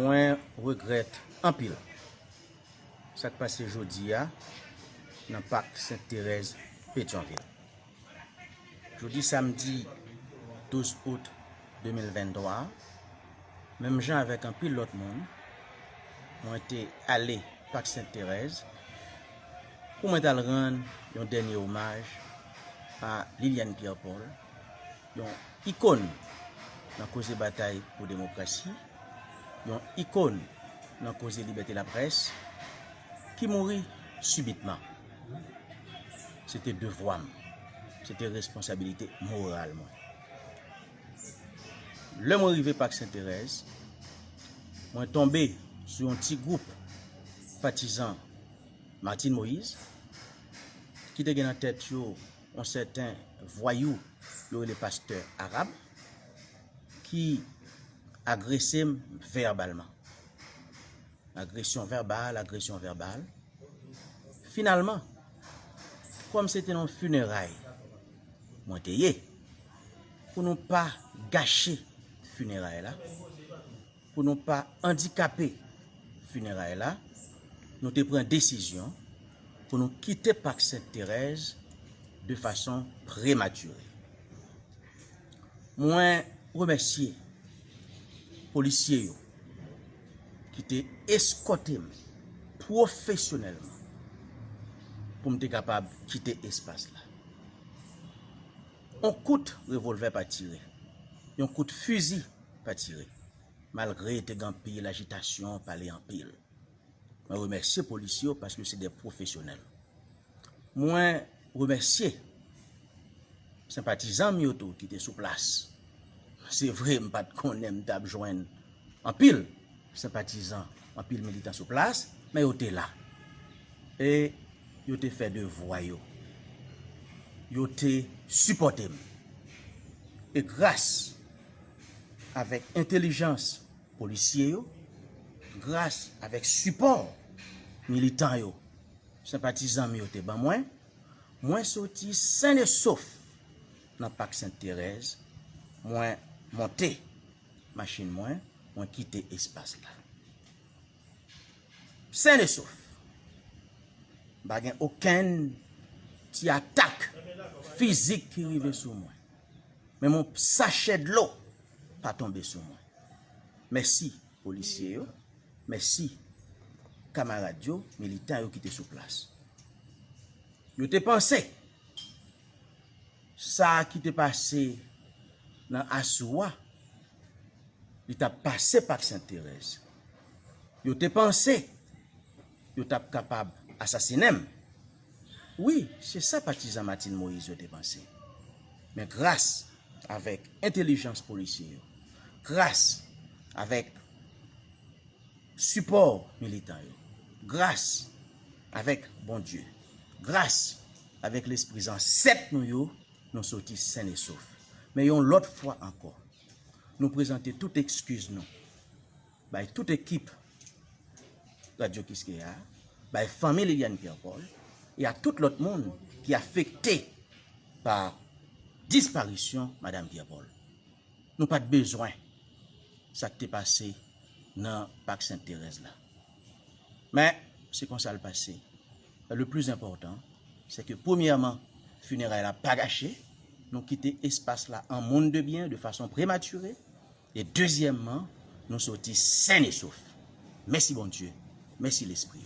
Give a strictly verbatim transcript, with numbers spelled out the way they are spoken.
Mwen regrèt anpil sa k pase jodi a nan Pak Sent Terèz, Petyonvil. Jodi samdi douz out de mil venntwa a, menm jan avèk anpil lòt moun, mwen te ale Pak Sent Terèz pou mwen t al rann yon dènye omaj a Liliane Pierre Paul, yon ikòn nan koze batay pou demokrasi, yon ikòn nan koze libète laprès, ki mouri sibitman. Se te devwa m, se te responsabilite moral mwen. Lè mwen rive Pak Sent Terèz, mwen tonbe sou yon ti gwoup patizan Martine Moïse, ki te gen nan tèt yo yon sèten vwayou yo rele pastè Arab, ki agrese m vèbalman. Agresyon vèbal, agresyon vèbal. Finalman, kòm se te nan fineray mwen te ye, pou nou pa gache fineray la, pou nou pa andikape fineray la, nou te pran desizyon pou nou kite Pak Sent Terèz de fason prematire. Mwen remèsye polisye yo ki te eskòte m pwofesyonèlman pou m te kapab kite espas la. Yon kout revòlvè pa tire, yon kout fizi pa tire, malgre te gen anpil ajitasyon, pale anpil. Mwen remèsye polisye yo paske se de pwofesyonèl. Mwen remèsye senpatizan m yo tou ki te sou plas. Se vre, m pa t konnen m t ap jwenn anpil senpatizan, anpil militan sou plas, men yo te la. E yo te fè devwa yo. Yo te sipòte m. E gras avèk entèlijans polisye yo, gras avèk sipò militan yo, senpatizan m yo te ban mwen, mwen soti sen e sof nan Pak Sent Terèz, mwen monte machin mwen, mwen kite espas la. Sen e sof. Pa gen okenn ti atak fizik ki rive sou mwen. Menm yon sachè dlo pa tonbe sou mwen. Mèsi polisye yo, mèsi kamarad yo, militan yo ki te sou plas. Yo te panse sa ki te pase nan asou a, li t ap pase Pak Sent Terèz. Yo te panse yo t ap kapab asasinen m. Wi, se sa patizan Martine Moïse yo te panse. Men gras avèk entèlijans polisye yo, gras avèk sipò militan yo, gras avèk Bondye, gras avèk lespri zansèt nou yo, nou soti sen e sof. Men yon lòt fwa ankò, nou prezante tout ekskiz nou bay tout ekip Radyo Kiskeya, bay fanmi Liliane Pierre Paul, e a tout lòt moun ki afekte pa disparisyon Madanm Pierre Paul. Nou pa t bezwen sa k te pase nan Pak Sent Terèz la. Men, se konsa l pase. Le plus important, c'est que, premyèman, fineray la pa gache, nou kite espas la an moun de byen de fason prematire, e dezyèmman, nou soti sen e sof. Mèsi Bondye, mèsi Lespri.